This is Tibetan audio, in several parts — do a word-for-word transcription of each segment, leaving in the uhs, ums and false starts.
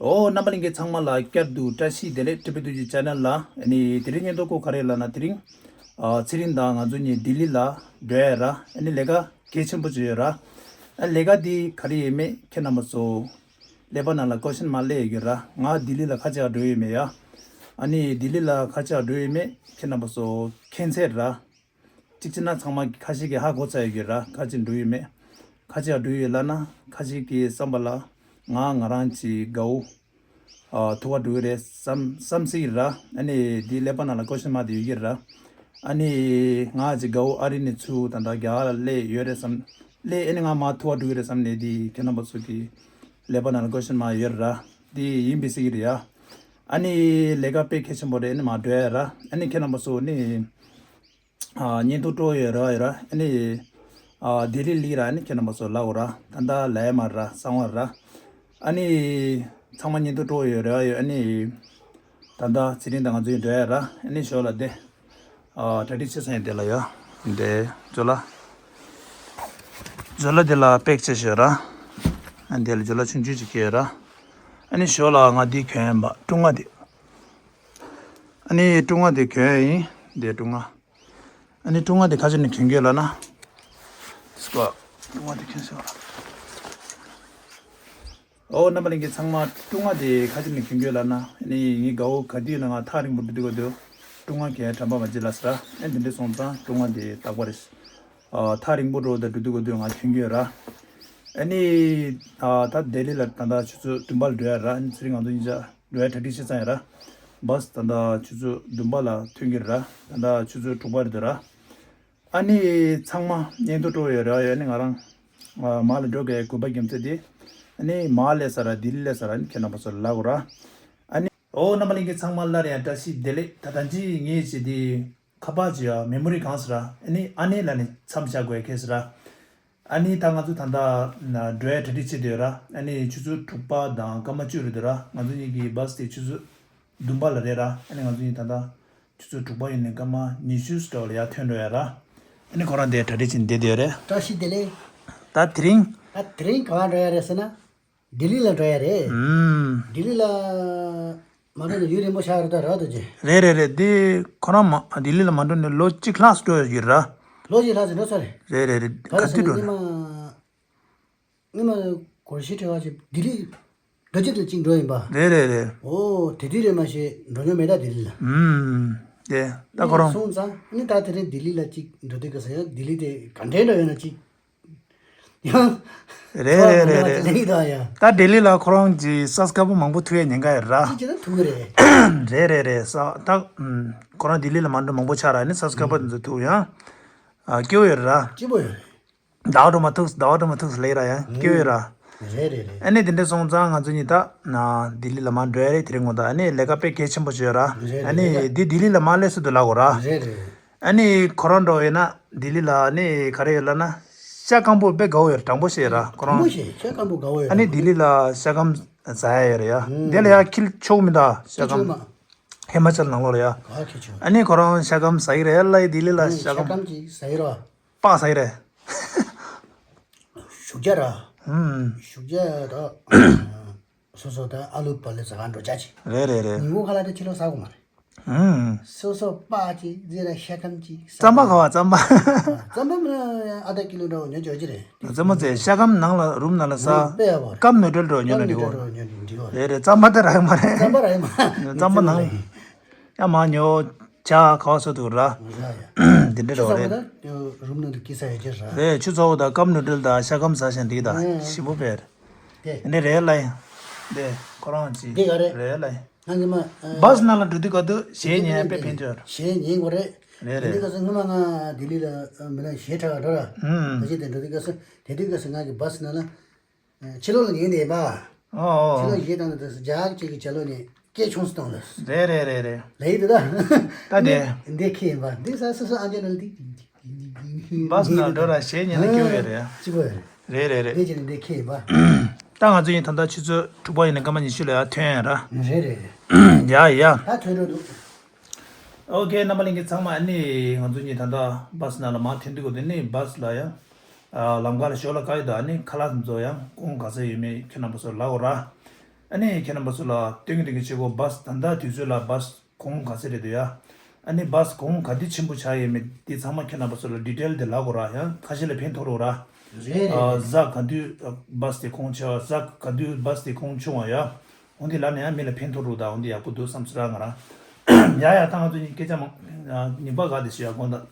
ཨོ། རྣམ་པ་ལྷན་རྒྱས་ཚང་མ་ལ་བསྐྱར་དུ་བཀྲ་ཤིས་བདེ་ལེགས། ཊི་བི་ཏུ་ཇི་ཆེ་ནལ་ལ། ཨ་ནི་དེ་རིང་བརྙན་ཐུང་ཁོ་ག་རེ་ལབ་ན། དེ་རིང་ཨ་ཚེ་རིང་དང་ང་ཚོ་གཉིས་ལྡི་ལི་ལ་འགྲོ་ཡ་ར། ཨ་ནི་ལས་ཀ་གལ་ཆེན་པོ་ཅིག་ཡོད་ར། ཨ་ལས་ཀ་འདི་ག་རེ་ཡིན་མེད་ཁྱེད་རྣམ་པ་ཚོ་ཀླད་པ་ནང་ལ་ཀོ་ཤན་མར་སླེབས་ཡོད་ཀྱི་ར། ང་ལྡི་ལི་ལ་ཁ་ཆག་འགྲོ་ཡོད་མེད་ཡ། ཨ་ནི་ལྡི་ལི་ལ་ཁ་ཆག་འགྲོ་ཡོད་མེད་ཁྱེད་རྣམ་པ་ཚོ་མཁྱེན་གསལ་ར། གཅིག་བྱས་ན་ཚང་མ་ཁ་ཤས་ཀྱིས་ཧ་གོ་ཚར་ཡོད་ཀྱི་ར། ཁ་ཆག་འགྲོ་ཡོད་མེད། ཁ་ཆག་འགྲོ་ཡོད་ལབ་ན། ཁ་ཤས་ཀྱི་བསམ་པ་ལ་ང་ང་རང་གི་དགའ་བོ་ཨ་ཐུག་པ་འགྲོ་གི་རེད་བསམ་བསམ་སྲིད་ཀྱི་ར། ཨ་ནི་འདི་ཀླད་པ་ནང་ལ་ཀོ་ཤན་མར་དེ་ཡོད་ཀྱི་ར། ཨ་ནི་ང་གི་དགའ་བོ་ཨ་རི་ནས་ཚུར་ད་ལྟ་རྒྱ་གར་ལ་སླེབས་ཡོད་རེད་བསམ། སླེབས། ཨ་ནི་ང་མར་ཐུག་པ་འགྲོ་གི་རེད་བསམ་ནས། འདི་ཁྱེད་རྣམ་པ་ཚོ་གི་ཀླད་པ་ནང་ལ་ཀོ་ཤན་མར་ཡོད་ར། འདི་ཡིན་པའི་སྲིད་ཀྱི་རེད་ཡ། ཨ་ནི་ལས་ཀ་དཔེ་གལ་ཆེན་པོ་རེད། ཨ་ནི་མར་འགྲོ་ཡ་ར། ཨ་ནི་ཁྱེད་རྣམ་པ་ཚོ་ནི་ཨ་བརྙན་ཐུང་སྤྲོ་ཡོད་ར་ཡོད་ར། ཨ་ནི་ཨ་ལྡི་ལི་སླེབས་ར། ཨ་ནི་ཁྱེད་རྣམ་པ་ཚོ་ལབ་དགོས་ར། ད་ལྟ་ལབ་ཡ་མ་ར། གསང་བ་ར། ཨ་ནི་ཚང་མ་བརྙན་ཐུང་སྤྲོ་ཡོད་ར་ཡོད། ཨ་ནི་ད་ལྟ་ཚེ་རིང་དང་ང་ཚོ་ཡིན་འགྲོ་ཡ་ར། ཨ་ནི་ཞོར་ལ་དེ་ཨ་གྲ་སྒྲིག་བྱེད་ས་ཡིན་དེ་ལ་ཡ། དེ་ཇོ་ལ་ཇོ་ལ་དེ་ལ་པེག་ཆེ་ཞོར་ར། ཨ་ནི་དེ་ལ་ཇོ་ལ་ཆུང་ཆུང་ཅིག་སྐྱེས་ར། ཨ་ནི་ཞོར་ལ་ང་འདི་གྱོན་ཡིན་པ་ཀྲུང་ང་དེ། ཨ་ནི་ཀྲུང་ང་དེ་གྱོན་ཡིན། དེ་ཀྲུང་ང་། ཨ་ནི་ཀྲུང་ང་དེ་ག་ཅི་ནས་གྱོན་གྱི་ལབ་ན། སྐོ། ཀྲུང་ང་དེ་གྱོན་སོང་། ཨོ། རྣམ་པ་ལྷན་རྒྱས་ཚང་མ་ཀྲུང་ང་དེ་ག་ཅི་ནས་གྱོན་གྱི་ལབ་ན། ཨ་ནི་ངའི་དགའ་བོ་ག་དུས་ན་ང་ཐག་རིང་པོ་འགྲོ་དུས་ག་དུས་ཀྲུང་ང་གྱོན་དྲན་པ་མ་བརྗེད་ལ་ཟེར། ཨ་ནི་དེ་འདྲ་སོང་ཙང་ཀྲུང་ང་དེ་རྟག་པར་རེད། ཨ་ཐག་རིང་པོ་འགྲོ་དང་འགྲོ་དུས་ག་དུས་ང་གྱོན་གྱི་ཡོད་ར། ཨ་ནི་ཨ་ད་ལྡི་ལི་ལ་ད་ལྟ་ཆུ་ཚོད་བདུན་པ་ལ་འགྲོ་ཡ་ར། ཨ་ནི་ཚེ་རིང་ང་ཚོ་གཉིས་ཆ་འགྲོ་ཡ་གྲ་སྒྲིག་བྱེད་ཙང་ཡ་ར། བཱས་ད་ལྟ་ཆུ་ཚོད་བདུན་པ་ལ་ཐོན་གྱི་ར། ད་ལྟ་ཆུ་ཚོད་དྲུག་པ་རེད་འདུག་ར། ཨ་ནི་ཚང་མ་བརྙན་ཐུང་སྤྲོ་ཡོད་ར་ཡོད། ཨ་ནི་ང་རང་ཨ་མར་ལ་འགྲོ་དགོས་དགོས་པ་རྒྱུ་མཚན་དེ། ཨ་ནི་མར་སླེབས་ས་ར་ལྡི་ལི་སླེབས་ས་ར། ཨ་ནི་ཁྱེད་རྣམ་པ་ཚོ་ལ་ལབ་དགོས་ར། ཨ་ནི་ཨོ། རྣམ་པ་ལྷན་རྒྱས་ཚང་མ་སླར་ཡང་བཀྲ་ཤིས་བདེ་ལེགས། ད་ད་ཅི་ངས་བྱས་དེ་ཁ་པར་ཅིག་ཡ་མེ་མོ་རི་གང་ཟེར་ར། ཨ་ནི་ཨ་ནེ་ལ་ནི་མཚམས་བཞག་དགོས་ཁེལ་ཟེར་ར། ཨ་ནི་ད་ང་ཚོ་ད་ལྟ་ན་འགྲོ་ཡ་གྲ་སྒྲིག་བྱེད་དུས་ར། ཨ་ནི་ཆུ་ཚོད་དྲུག་པ་དང་སྐར་མ་བཅུ་རེད་འདུག་ར། ང་ཚོ་གཉིས་ཀྱི་བཱས་དེ་ཆུ་ཚོད་བདུན་པ་ལ་རེད་ར། ཨ་ནི་ང་ཚོ་གཉིས་ད་ལྟ་ཆུ་ཚོད་དྲུག་པ་ཡིན་ནའི་སྐར་མ་ཉི་ཤུ་ཙམ་ལ་ཡར་ཐོན་འགྲོ་ཡ་ར། ཨ་ནི་ཁོ་རང་དེ་གྲ་སྒྲིག་བྱེད་བསྡད་དེ་རེད། བཀྲ་ཤིས་བདེ་ལེགས། ད་དེ་རིང་། ད་དེ་རིང་ག་པར་འགྲོ་ཡ་རེད་ཟེར་ན། ལྡི་ལི་ལ་འགྲོ་ཡ་རེད། ཨུམ། ལྡི་ལི་ལ་མ་འགྲོ་ནས་ཡུན་རིང་པོ་ཆགས་རེད་ད་ར། ད་ཅི། རེད་རེད་རེད། འདི་ཁོ་རང་མ་ལྡི་ལི་ལ་མ་འགྲོ་ནས་ལོ་གཅིག་ལྷག་འགྲོ་ཡོད་ར། ལོ་གཅིག་ལྷག་ཙམ་འགྲོ་ས་རེད། རེད་རེད་རེད། ག་རེ་ག་ཟེར་དུས་ན་འགྲོ་ན། སྔོན་མ་སྔོན་མ་སྒོར་གཞས་བྲལ་བ་ཅིག་ལྡི་ལི་འགྲོ་རྒྱུ་དེ་གཅིག་འགྲོ་ཡིན་པ། རེད་རེད་རེད། ཨོ། དེ་དུས་རེད་མ་གཞི་འགྲོ་མྱོང་མེད་ད་ལྡི་ལི་ལ། ཨུམ། དེ་ད་ཁོ་རང་སོང་ཙང་ནི་ད་དེ་རིང་ལྡི་ལི་ལ་གཅིག་འགྲོ་དུས་ག་ས་ཡང་ལྡི་ལི་དེ་ག་འདྲའི་འགྲོ་ཡོད་ན་གཅིག་ཡང་། རེད་རེད་རེད་རེད། ད་ལྡི་ལི་ལ་ཁོ་རང་གི་སབ་སི་ཀ་རབ་མང་པོ་ཐུག་ཡ་ཉེན་ཁ་ཡོད་ར། ཅི་ཅི་ད་ཐུག་གི་རེད། རེད་རེད་རེད། ས་ད་ཁོ་རང་ལྡི་ལི་ལ་མ་འགྲོ་མང་པོ་ཆགས་ར། ནི་སབ་སི་ཀ་རབ་དེ་ཚོ་ཐུག་ཡང་སྐྱོ་ཡོད་ར། སྐྱིད་པོ་ཡོད་རེད། ཟླ་བ་སྒྲོལ་མ་ཐུག་ཟླ་བ་སྒྲོལ་མ་ཐུག་ལེགས་ར་ཡང་སྐྱིད་པོ་ཡོད་ར། རེད་རེད་རེད། ཨ་ནི་དེ་འདྲ་སོང་ཙང་ང་ཚོ་གཉིས་ད་ན་ལྡི་ལི་ལ་མ་འགྲོ་ཡ་རེད། དེ་རིང་ངོ་ད་ཨ་ནི་ལས་ཀ་དཔེ་གལ་ཆེན་པོ་ཅིག་ཡོད་ར། རེད་ཨ་ནི་རེད་རེད། འདི་ལྡི་ལི་ལ་མ་སླེབས་ཚུལ་དུ་ལབ་དགོས་ར། རེད་རེད། ཨ་ནི་ཁོ་རང་འགྲོ་ཡོད་ན་ལྡི་ལི་ལ་ཨ་ནི་ག་རེ་ཡོད་ལབ་ན། ཤ་སྐམ་པོ་དཔེ་དགའ་བོ་ཡོད་ར། དྲང་པོ་བཤད་ར་ཁོ་རང་། དྲང་པོ་བཤད། ཤ་སྐམ་པོ་དགའ་བོ་ཡོད་ཨ་ནི་ར། ལྡི་ལི་ལ་ཤ་སྐམ་ཟ་ཡ་ཡོད་ར་ཡ། ཨུམ། དེ་ལ་ཡ་ཁྱི་ཆོག་མི་འདུག་ཤ་ཁྱི་ཆོག་སྐམ་མ། ཧི་མ་ཅལ་ནང་ལོགས་ལ་ཡ། ག་ཁྱི་ཆོག་ཨ་ནི་ཁོ་རང་ཤ་སྐམ་ཟ་ཡི་རེད་ལ། ལྡི་ལི་ལ་ཨུམ། ཤ་ཤ་སྐམ། སྐམ་ཅིག་ཟ་ཡི་ར། པགས་ཟ་ཡི་རེད། ཞུགས་ཇ་ར། ཨུམ། ཞུགས་ཇ་ད། སོ་སོ་ད་ཨ་ལུ་པ་ལེ་ཟ་ག་འགྲོ་ཆ་ཆེ། རེད་རེད་རེད། ཉིན་གུང་ཁ་ལག་དེ་ཕྱི་ལོགས་ཟ་དགོས་མ་རེད། ཨུམ། སོ་སོ་པགས་ཅིག་ཟེར་ར་ཤ་སྐམ་ཅིག་ཟ། རྩམ་པ་ག་བ་རྩམ་པ། རྩམ་པ་མིན་ན་ཨ་ད་ཀི་ལོ་འདྲ་བོ་ཉོ་ཆོག་ཅི་རེད། རྩམ་པ་ཟེར་ཤ་སྐམ་ནང་ལ་རུམ་ནང་ལ་ཟ། ཨུམ། དཔེ་ཡག་པོ་རེད། ཀབ་ནུ་ཌལ་འདྲ་བོ་ཉོ་ན་འགྲིག་གོ། ཀབ་ནུ་ཌལ་འདྲ་བོ་ཉོ་ན་འགྲིག་གོ། རེད་རེད། རྩམ་པ་དེ་རག་གི་མ་རེད། རྩམ་པ་རག་གི་མ་རེད། རྩམ་པ་ནང་ཡ་མ་ཉོ། ཇ་ག་བ་བཟོ་འདུག་ར། ཡ་ཡ། འདི་འདྲ་ཆུ་རོ་ཚ་བོ་རེད། ད་རུམ་ནང་དུ་སྐྱེལ་ས་ཡོད་ཀྱི་ར། རེད། ཆུ་ཚ་བོ་དང་ཀབ་ནུ་ཌལ་དང་ཤ་སྐམ་ཟ་ཞིང་འདི་དང་ཨེ། ཞིམ་པོ་དཔེ་རེད། དེ། འདི་རེད་ལ་ཡིན། འདི་ཁོ་རང་ཅི། འདི་ག་རེད། རེད་ལ་ཡིན། ང་ཉི་མ་ཨེ། བཱས་ནང་ལ་འགྲོ་དུས་ག་དུས་གཞས་ཉན་དཔེ་ཕན་ཆོད་རེད། གཞས་ཉན་དགོས་རེད། རེད་རེད། འདི་ག་ས་སྔོན་མ་ང་ལྡི་ལི་ལ་མི་ན་གཞས་འཁྲབ་པ་འགྲོ་ར། ཧུམ། ག་ཅི་དེ་འགྲོ་དུས་ག་ས་དེ་དུས་ག་ས་ང་གི་བཱས་ནང་ལ། ཕྱི་ལོགས་ལ་ཉན་བསྡད་པ། ཨོ་ཨོ། ཕྱི་ལོགས་གཞས་བཏང་ནས་ད་སུ་ཇག་ཅིག་གི་ཇ་ལོ་ནས་སྐད་ཆུང་སུ་གཏོང་ལ། རེད་རེད་རེད་རེད། ལེགས་འདུག་ད། ད་དེ། འདི་ཁྱི་ཡིན་པ་འདི་ས་སོ་སོ་ཨ་ཅེ་ནང་འདི། བཱས་ནང་འགྲོ་ར་གཞས་ཉན་ན་སྐྱོ་ཡོད་རེད། གཅིག་པོ་རེད། རེད་རེད་རེད། འདི་ཅི་ནས་འདི་ཁྱི་ཡིན་པ། ད་ང་ཚོ་ཡིན་ད་ལྟ་ཆུ་ཚོད་དྲུག་པ་ཡིན་ན་སྐར་མ་ཉི་ཤུ་ལ་ཡར་ཐོན་ཡ་ར། རེད་རེད་རེད། ཡ་ཡ། ད་ཐོན་འགྲོ་འདུག་ཨོ་ཁེ། རྣམ་པ་ལྷན་རྒྱས་ཚང་མ་ཨ་ནི་ང་ཚོ་གཉིས་ད་ལྟ་བཱས་ནང་ལ་མར་ཐོན་དུས་གོ་དེ་ནི་བཱས་ལ་ཡང་ཨ་ལམ་ཁ་ལ་ཞོར་ལ་བཀག་ཡོད་དོ། ཨ་ནི་ཁ་ལག་ཚོ་ཡང་སྐོང་ག་ས་ཡོད་མེད་ཁྱེད་རྣམ་པ་ཚོ་ལབ་དགོས་ར། ཨ་ནི་ཁྱེད་རྣམ་པ་ཚོ་ལ་སྟོན་གྱི་སྟོན་གྱི་བྱེད་སྒོ་བཱས་ད་ལྟ་དུས་ཚོད་ལ་བཱས་གོང་ག་ཚད་རེད་འདུག་ཡ། ཨ་ནི་བཱས་གོང་ག་དུས་ཆེན་པོ་ཆགས་ཡོད་མེད་འདི་ཚང་མ་ཁྱེད་རྣམ་པ་ཚོ་ལ་ཌི་ཊེལ་དེ་ལབ་དགོས་ར། ཡང་ཁ་ཤས་ལ་ཕན་ཐོགས་རོགས་ར། རེད་རེད། ཨ་གཟའ་ག་དུས་བཱས་དེ་གོང་ཆེ་བ། གཟའ་ག་དུས་བཱས་དེ་གོང་ཆུང་བ་ཡ། འོན་ཏེ་ལབ་ནས་ཡང་མི་ལ་ཕན་ཐོགས་རོགས་ད། འོན་ཏེ་ཡག་པོ་འདུག་བསམ་སོང་ར་ང་རང་། ཡ་ཡ། ད་ང་ཚོ་གཉིས་སྐད་ཆ་མང་། ཨ་ཉིན་པ་ག་དེ་ཞུ་ཡ་དགོངས་དག་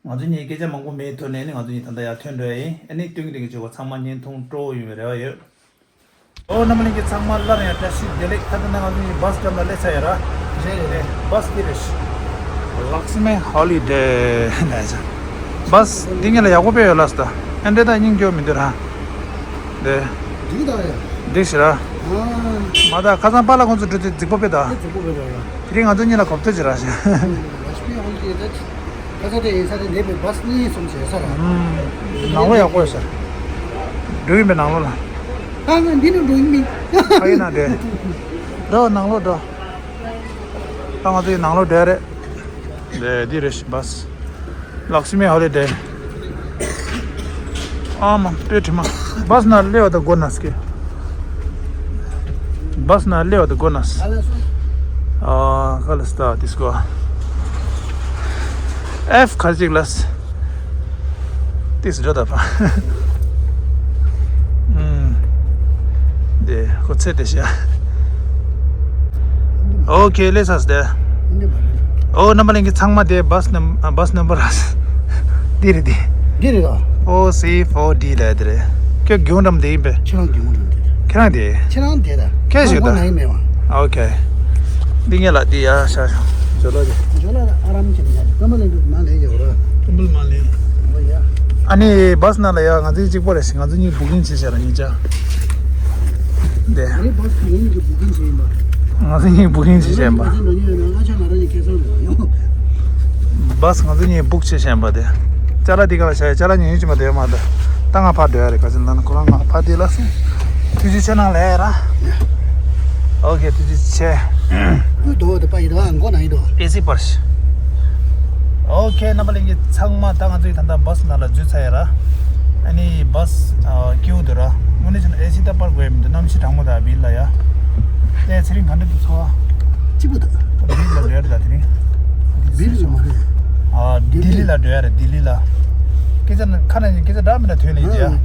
ང་ཚོ་གཉིས་སྐད་ཆ་མང་པོ་མེད་དུས་ནས་ནི་ང་ཚོ་གཉིས་ད་ལྟ་ཡར་ཐོན་འགྲོ་ཡ་ཡིན། ཨ་ནི་སྟོན་གྱི་སྟོན་གྱི་བྱེད་སྒོ་ཚང་མ་བརྙན་ཐུང་སྤྲོ་བོ་ཡོང་བའི་རེ་བ་ཡོད། ཨོ་རྣམ་པ་ལྷན་རྒྱས་ཚང་མ་སླར་ཡང་བཀྲ་ཤིས་བདེ་ལེགས། ད་ལྟ་ན་ང་ཚོ་གཉིས་བཱས་སི་ཊོབ་ལ་སླེབས་ཚར་ཡོད་ར། རེད་རེད་རེད། བཱས་འདི་རེད། ལགས་སི་མི་ཧོ་ལི་ཌེ་ལབ་ཡ། བཱས་འདི་ངེད་ལ་ཡག་པོ་དཔེ་ཡོད་ལགས་སོ། ད་ཨེ་འདྲ་ད་སྙིང་རྗེ་མི་འདུག་ར། འདི་འགྲིག་ད་ཡ། འགྲིག་ཤག་ར། ཨ་མ་ད་ཁ་སང་པཱ་ལགས་ཁོང་ཚོ་འགྲོ་དུས་རྫིག་པོ་དཔེ་ད། རྫིག་པོ་དཔེ་ད་ཡ། དེ་རིང་ང་ཚོ་གཉིས་ལ་གོ་ཐོས་ཅིག་རག་ཤག་ལགས་སི་མི་ཧོ་ལི་ཌེ་ད། ཁ་ཚ་དེ་ཡིན་ས་དེ་འདས་པའི་བཱས་གཉིས་གསུམ་བྱས་ས་ར། ཨུམ། ནང་ལོགས་ཡག་པོ་ཡོད་ས་རེད། འགྲོ་ཡིན་པའི་ནང་ལོགས་ལ། ད་ང་འདི་ནང་འགྲོ་ཡིན་མིན། ཕ་གི་ནང་འགྲོ། འགྲོ་ནང་ལོགས་འགྲོ། ད་ང་ཚོ་ཡི་ནང་ལོགས་འགྲོ་ཡ་རེད། འདི་འདི་རེད་བཱས། ལགས་སི་མི་ཧོ་ལི་ཌེ། ཨ་མ་དཔེ་དྲི་མ། བཱས་ནང་སླེབས་པ་དང་མགོ་ན་སྐྱེ། བཱས་ནང་སླེབས་པ་དང་མགོ་ན་ས། ཨ་ག་ལ་སྟ་དིས་གོ། ཨེཕ་ག་ཅིག་ལ་ས། དིས་འགྲོ་ད་ཕ། ཨུམ། དེ་ཁོ་ཚེ་དེ་ཤ། ཨོ་ཁེ་ལེ་སས་དེ། འདི་མ་རེད། ཨོ་རྣམ་པ་ལྷན་རྒྱས་ཚང་མ་དེ་བཱས་ནམ་བཱས་ནམ་བར་ར་ས། འདི་རེད་དེ། འདི་རེད་ད། ཨོ་སི་ཕོར་ཌི་ལབ་དེ་རེད། ཁྱོད་རྒྱུན་རམ་དེ་ཡིན་པས། ཁྱེད་རང་རྒྱུན་རམ་དེ་རེད། ཁྱེད་རང་དེ། ཁྱེད་རང་དེ་ད། ཁྱེད་ཞིག་ད། ང་ཡིན་མེད་བ། ཨོ་ཁེ། འདི་ངེད་ལ་འདི་ཡ་ཤ་ཤ། ཇོ་ལ་དེ། ཇོ་ལ་ལ་ཨ་རམ་ཁྱེད་ཡ། ཀམ་པ་ལེན་དུ་མ་ལེན་ཡོད་ར། ཀམ་པ་མ་ལེན། ཨོ་ཡ། ཨ་ནི་བཱས་ནང་ལ་ཡ་ང་ཚོའི་གཅིག་པོ་རེད་ཤག་ང་ཚོ་གཉིས་བུ་ཀིང་བྱས་ཤག་ར་གཉིས་ཆ། དེ། ཨ་རེ་བཱས་ཁྱེད་རང་གཉིས་ཀྱི་བུ་ཀིང་བྱས་ཡིན་པ། ང་ཚོ་གཉིས་བུ་ཀིང་བྱས་བྱས་ཡིན་པ། ང་ཚོ་འགྲོ་མཁན་ཡོད་ན་ང་ཆ་ང་རང་གཉིས་ཁེ་སང་རེད་ཡོང་། བཱས་ང་ཚོ་གཉིས་བུག་བྱས་བྱས་ཡིན་པ་དེ། ཅ་ལག་འདི་ག་ལ་བཞག་ཡ། ཅ་ལག་ཉོ་ཡུལ་ཅིག་མ་དེ་མ་ད། ད་ང་ཕར་འགྲོ་ཡ་རེད། ག་ཚོད་ལ་ན་ཁོ་རང་ང་ཕར་དེ་ལ་སོང་། ཐུགས་རྗེ་ཆེ་གནང་ལེ་ར། ཨོ་ཁེ་ཐུགས་རྗེ་ཆེ། ཀུ་དོ་དེ་པ་ཡི་དོ་ཨ་མགོ་ན་ཡི་དོ། ཨེ་སི་པར་ཤི། ཨོ་ཁེ་རྣམ་པ་ལྷན་རྒྱས་ཚང་མ་ད་ང་ཚོ་ཡི་ད་ལྟ་བཱས་ནང་ལ་འཛུལ་ཚར་ཡ་ར། ཨ་ནི་བཱས་ཨ་སྐྱིད་པོ་འདུག་ར། དངོས་གནས་བྱས་ན་ཨེ་སི་ད་པར་དགོས་ཡ་མི་འདུག་གནམ་གཤིས་གྲང་མོ་དང་བིར་ལ་ཡ། ཨེ་ཚེ་རིང་ག་འདྲ་འདུག་ཚོར་བ། སྐྱིད་པོ་འདུག་བིར་ལ་འགྲོ་ཡ་རེད་ད་དེ་རིང་། བིར་ལ་མ་རེད། ཨ་ལྡི་ལི་ལ་འགྲོ་ཡ་རེད་ལྡི་ལི་ལ། སྐད་ཆ་ན་ཁ་ན་སྐད་ཆ་འདྲ་མི་འདྲ་ཐོན་ལེ་ཡ།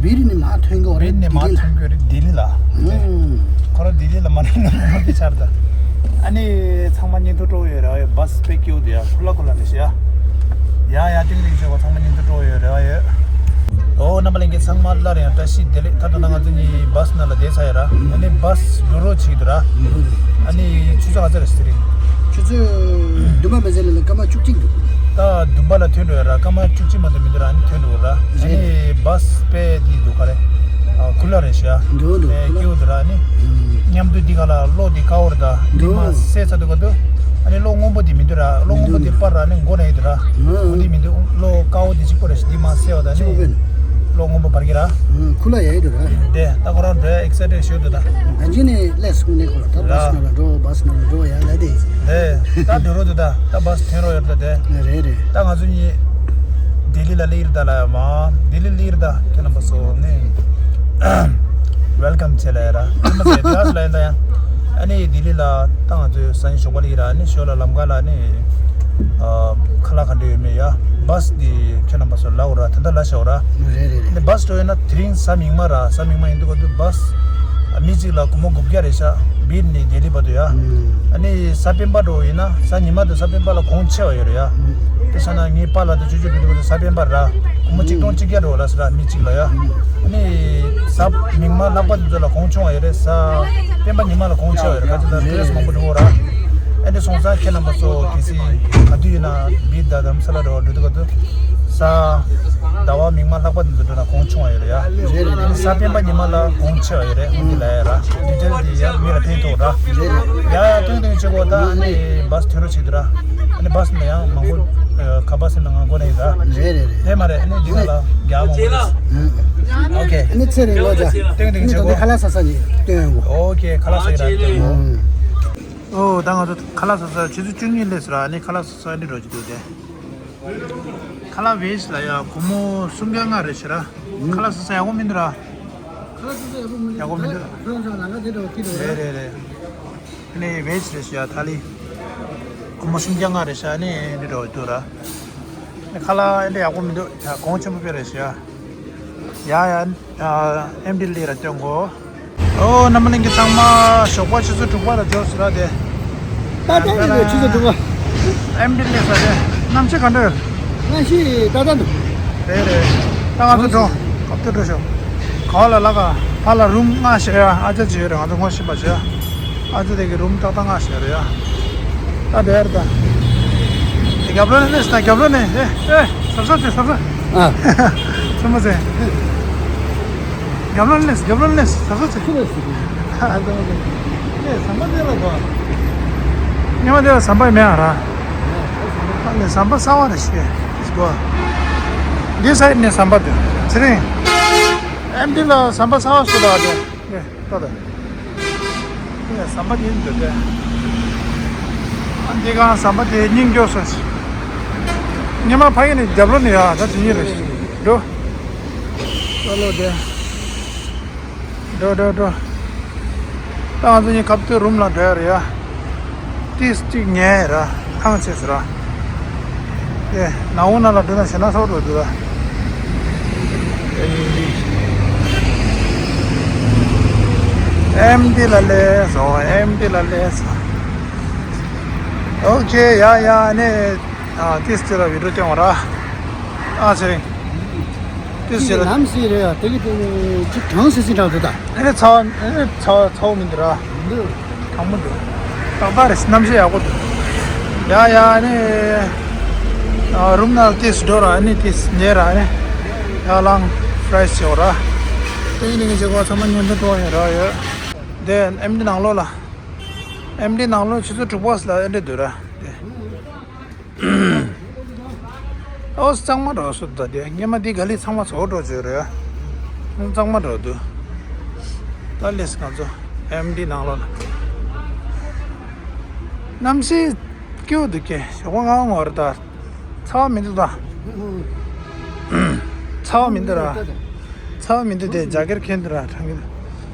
བིར་ནས་མར་ཐོན་གི་རེད། བིར་ནས་མར་ལྡི་ལི་ལ། ཐོན་གི་རེད་ལྡི་ལི་ལ། ཨུམ། ཁོ་རང་ལྡི་ལི་ལ་མ་ནས་ནང་མ་དེ་ཆར་ད། ཨ་ནི་ཚང་མ་བརྙན་ཐུང་སྤྲོ་ཡོད་རེད་བ། བཱས་དཔེ་སྐྱིད་པོ་འདུག་ཡ། ཁུ་ལ་ཁུ་ལ་ནས་ཤི་ཡ། ཡ་ཡ་ཏིང་རིང་ཆོས་པ་ཚང་མ་བརྙན་ཐུང་སྤྲོ་ཡོད་རེད་བ་ཡོད། ཨོ་རྣམ་པ་ལྷན་རྒྱས་ཚང་མ་སླར་ཡང་བཀྲ་ཤིས་བདེ་ལེགས། ད་ལྟ་ན་ང་ཚོ་གཉིས་བཱས་ནང་ལ་བསྡད་ཚར་ཡོད་ར། ཨ་ནི་བཱས་འགྲོ་རོགས་བྱེད་ཀྱི་འདུག་ར། ཨ་ནི་ཆུ་ཚོད་ག་ཚོད་རེད་ཟེར་རིང་། ཆུ་ཚོད་བདུན་པ་མི་ཚེ་ལ་ལ་སྐར་མ་བཅུ་གཅིག་འདུག་ད་བདུན་པ་ལ་ཐོན་འགྲོ་ཡོད་ར། སྐར་མ་བཅུ་གཅིག་མ་གཏོགས་མི་འདུག་ར། ཨ་ནི་ཐོན་འགྲོ་ར། ཨ་ནི་བཱས་དཔེ་འདི་འདུག་ག་རེ། ཨ་ཁུ་ལ་རེད་ཤག་འགྲོ་འདུག་ཨེ་ཁུ་ལ། སྐྱིད་པོ་འདུག་ར། ཨ་ནི་མཉམ་དུ་འདི་ག་ལ་གློག་འདི་དཀར་པོ་རེད་ད། འདི་མ་འགྲོ། སེ་ཚ་འདུག་ག་འདུག་ཨ་ནི་གློག་སྔོན་པོ་འདི་མི་འདུག་ར། གློག་སྔོན་པོ་འདི་པར་ར་ནི་མགོ་ན་ཡི་འདུག་ར། ཨ་འདི་མི་འདུག་གློག་དཀར་པོ་འདི་གཅིག་པོ་རེད་ཤག་འདི་མ་སེ་བ་ད་ནི། གཅིག་པོ་པས། གློག་སྔོན་པོ་བར་གྱི་ར། ཨ་ཁུ་ལ་ཡ་ཡི་འདུག་ར། དེ་ད་ཁོ་རང་འགྲོ་ཡ་ཨེག་སའི་ཊེཌ་ཞུ་འདུག་ད། གང་ཅི་ནས་ལས་སུ་ནས་ཁོ་ལ་ད་བཱས་ནང་ལ་འགྲོ་བཱས་ནང་ལ་འགྲོ་ཡ་ལ་དེ། དེ་ད་འགྲོ་རོགས་འདུག་ད། ད་བཱས་ཐོན་རོགས་ཡོད་ད་དེ། རེད་རེད། ད་ང་ཚོ་གཉིས་ལྡི་ལི་ལ་སླེབས་ཡིན་ད་ལ་ཡ་མ། ལྡི་ལི་སླེབས་ཡིན་ད་ཁྱེད་རྣམ་པ་ཚོ་ནི་ཝེལ་ཀམ་བྱེད་ལ་ཡ་ར། ཁྱེད་རྣམ་པ་ཚོ་ཡ་ལ་ཡིན་ད་ཡ། ཨ་ནི་ལྡི་ལི་ལ་ད་ང་ཚོའི་སང་ཉིན་ཞོགས་པ་ལ་ཡིན་ར། ཨ་ནི་ཞོགས་ལ་ལམ་ཁ་ལ་ནི་ཨ་ཁ་ལག་ག་འདྲ་ཡོད་མེད་ཡ་བཱས་འདི་ཁྱེད་རྣམ་པ་ཚོ་ལ་འོ་ར་ད་ལྟ་ལ་ཤོག་ར། རེད་རེད་རེད། འདི་བཱས་འགྲོ་ཡོད་ན་དེ་རིང་གཟའ་མིག་དམར་ར། གཟའ་མིག་དམར་ཡིན་འདུག་ག་འདུག་བཱས་མི་གཅིག་ལ་སྒོར་མོ་དགུ་བརྒྱ་རེད་ཤག་བིར་ནས་ལྡི་ལི་བར་དུ་ཡ། ཨ་ནི་གཟའ་སྤེན་པ་འགྲོ་ཡིན་ན་གཟའ་ཉི་མ་དང་གཟའ་སྤེན་པ་ལ་གོང་ཆེ་བ་ཡོད་རེད་ཡ། དེ་ས་ན་ངའི་པཱ་ལགས་དང་ཅོ་ཅོ་འགྲོ་འདུག་ག་འདུག་གཟའ་སྤེན་པ་ར་སྒོར་མོ་གཅིག་སྟོང་གཅིག་བརྒྱ་འགྲོ་ལ་ཟེར་ར་མི་གཅིག་ལ་ཡ། ཨ་ནི་གཟའ་མིག་དམར་ལྷག་པ་དེ་ཚོ་ལ་གོང་ཆུང་བ་ཡོད་རེད། གཟའ་སྤེན་པ་ཉི་མ་ལ་གོང་ཆེ་བ་ཡོད་རེད། ག་ཚོད་ད་ཊུ་རི་སི་མང་པོ་འགྲོ་གི་ར། ཨ་འདི་སོང་ཙང་ཁྱེད་རྣམ་པ་ཚོ་གལ་སྲིད་ག་དུས་ཡིན་ན་བིར་དང་དྷ་རམ་ས་ལ་འགྲོ་བ་འགྲོ་དུས་ག་དུས་གཟའ་ཟླ་བ་མིག་དམར་ལྷག་པ་དེ་ཚོ་འགྲོ་ན་གོང་ཆུང་བ་ཡོད་རེད་ཡ། རེད་རེད་རེད། གཟའ་སྤེན་པ་ཉི་མ་ལ་གོང་ཆེ་བ་ཡོད་རེད། འོན་ཏེ་ལ་ཡ་ར་ཌི་ཊེལ་དེ་ཡ་མི་ལ་ཕན་ཐོགས་ར། རེད་རེད། ཡ་ཡ་ཐུང་ཐུང་བྱེད་དགོས། ད་ཨ་ནི་བཱས་ཐོན་རོགས་བྱེད་དུ་ར། ཨ་ནི་བཱས་ནང་ཡང་མང་པོ་ཁ་པར་སེམས་ནང་ང་མགོ་ནས་ཡིན་ར། རེད་རེད་རེད། དེ་མ་རེད། ཨ་ནི་འདི་ག་ལ་རྒྱ་མང་པོ་རེད། ཨོ་ཁེ། ཨ་ནི་ཚེ་རིང་ལོ་ཇ། ཐུང་ཐུང་བྱེད་དགོས། ཁ་ལག་ཟ་ས་ནི་སྟོན་དགོས། ཨོ་ཁེ། ཁ་ལག་ཟ་ཡི་ར་སྟོན་དགོས། ཨོ་ད་ང་ཚོ་ཁ་ལག་ཟ་ས་ཆུ་ཚོད་བཅུ་གཉིས་སླེབས་སོང་ར། ཨ་ནི་ཁ་ལག་ཟ་ས་ཨ་ནི་འགྲོ་གི་འདུག་དེ། ཁ་ལག་བེ་ཇི་ལ་ཡ་སྒོར་མོ་སུམ་བརྒྱ་ལྔ་རེད་ཤག་ར། ཁ་ལག་ཟ་ས་ཡག་པོ་མི་འདུག་ར། ཁ་ ཡག་པོ་མི་འདུག་རེད་རེད་རེད། ཨ་ནི་བེ་ཇི་རེད་ཤག་ཐ་ལི། སྒོར་མོ་སུམ་བརྒྱ་ལྔ་རེད་ཤག་ཨ་ནི་འདི་འདྲ་འདུག་ར། ཁ་ལག་ཨེ་འདྲ་ཡག་པོ་མི་འདུག་ཡ་གོང་ཆེན་པོ་དཔེ་རེད་ཤག་ཡ་ཡ། ཨེམ་ཌི་ལི་ར་སྟོན་གོ། ཨོ་རྣམ་པ་ལྷན་རྒྱས་ཚང་མ་ཞོགས་པ་ཆུ་ཚོད་དྲུག་པ་ལ་འབྱོར་སོང་ར་དེ། ཏག་ཏག་རེད་ཆུ་ཚོད་དྲུག་པ། ཨེམ་ཌི་ལི་ས་དེ། གནམ་གཤིས་ག་འདྲ་ཡོད། གནམ་གཤིས་ཏག་ཏག་འདུག་རེད་རེད། ད་ང་ཚོ་འགྲོ། ཁ་ཐུག་འགྲོ་ཤོག་ག་པར་འགྲོ་ལ་ལ་ག་ཕར་ལ་རུམ་ལྔ་བཞག་ཡ། ཨ་ཅག་ཅིག་ཡོད་རེད། ང་ཚོ་ངོ་ཤེས་པ་ཅིག་ཨ་ཅག་དེ་གི་རུམ་ཏག་ཏག་ལྔ་བཞག་རེད་ཡ། ད་དེར་ད། རྒྱབ་ལོགས་ནས་སླེབས་ད། རྒྱབ་ལོགས་ནས། ཨེ་ཨེ་གཟབ་གཟབ་བྱེད་གཟབ་གཟབ། ཨ། སེམས་པ་ཚེ། རྒྱབ་ལོགས་ནས་སླེབས། རྒྱབ་ལོགས་ནས་སླེབས། གཟབ་གཟབ་བྱེད། ཨ་ད་ཨེ་ཟམ་པ་དེ་ལ་དོ། སྔོན་མ་དེ་ལ་ཟམ་པ་མེད་ཨ་ར། ཨ་ནི་ཟམ་པ་གསར་པ་རེད་ཤག་འདི་སའིཌ་ནས་ཟམ་པ་འདུག་ཚེ་རིང་། ཨེམ་ཌི་ལ་ཟམ་པ་གསར་པ་ཞིག་འདུག་ཨ་དེ། ཨེ་ལྟོས་དང་། ཨེ་ཟམ་པ་དེ་འདུག་སྟེ། ཨ་འདི་གང་ཟམ་པ་དེ་སྙིང་རྗེ་སོང་ཞིག་སྔོན་མ་ཕ་གི་ནས་རྒྱབ་ལོགས་ནས་ཡ་ད་དེ་གཉིས་རེད་ཤག་འགྲོ། ལོ་ལོ་དེ། འགྲོ་འགྲོ་འགྲོ། ད་ང་ཚོ་གཉིས་ཁ་ཐུག་རུམ་ལ་འགྲོ་ཡ་རེད་ཡ། ཏིས་གཅིག་ཉལ་ར། ཐང་ཆད་ཟེར་ར། ཨེ་ནང་འོ་ན་ལ་འགྲོ་ན་ཞེ་ན་སོགས་འགྲོ་འདུག་ར། ཨེམ་ཌི་ལ་སླེབས་སོང་། ཨེམ་ཌི་ལ་སླེབས་སོང་། ཨོ་ཁེ་ཡ་ཡ་ནས། ཨ་ཏིས་ཅི་ལ་བི་ཌི་ཡོ་སྟོན་བ་ར། ཨ་ཚེ་རིང་། དེ་ཟེར་ལ། ལམ་ཟེར་རེད་ཡ། དེ་གི་དེ་ཅིག་གྲང་སི་སི་འདྲ་འདུག་ད། ཨ་ནི་ཚ་བ། ཨ་ནི་ཚ་བ་ཚ་བོ་མི་འདུག་ར། འདུག་གྲང་མོ་འདུག་ཏག་ཏག་རེད། གནམ་གཤིས་ཡག་པོ་འདུག་ཡ་ཡ་ཨ་ནི། ཨ་རུམ་ནང་ཏིས་འགྲོ་ར། ཨ་ནི་ཏིས་ཉལ་ར། ཨ་ནི་ཡར་ལངས་ཕ་རེ་ཤི་བྱེད་ར། དེ་ཡིན་ནི་ངས་བྱེད་དགོས། ཚང་མ་ཉན་དུ་འགྲོ་ཡ་ར་ཡོད། དེ་ཨེམ་ཌི་ནང་ལོགས་ལ། ཨེམ་ཌི་ནང་ལོགས་ཆུ་ཚོད་དྲུག་པ་ལ་ཨེ་འདྲ་འདུག་ར། དེ། ཨོ་གཙང་མ་འགྲོ་སོང་ད། དེ་སྔོན་མ་འདི་ག་ལེ་ཚང་མ་ཚོགས་འགྲོ་བྱོས་རེད། གཙང་མ་འགྲོ་འདུག་ད་སླེབས་ང་ཚོ་ཨེམ་ཌི་ནང་ལོགས་ལ། གནམ་གཤིས་སྐྱིད་པོ་འདུག་ཀྱེ། ཞོགས་པ་སྔ་པོ་རེད་ད། ཚ་བ་མི་འདུག་ད། ཚ་བ་མི་འདུག་ར། ཚ་བ་མི་འདུག་དེ་རྒྱ་གར་ཁྱོན་འདི་ར་གྲང་གི་འདུག་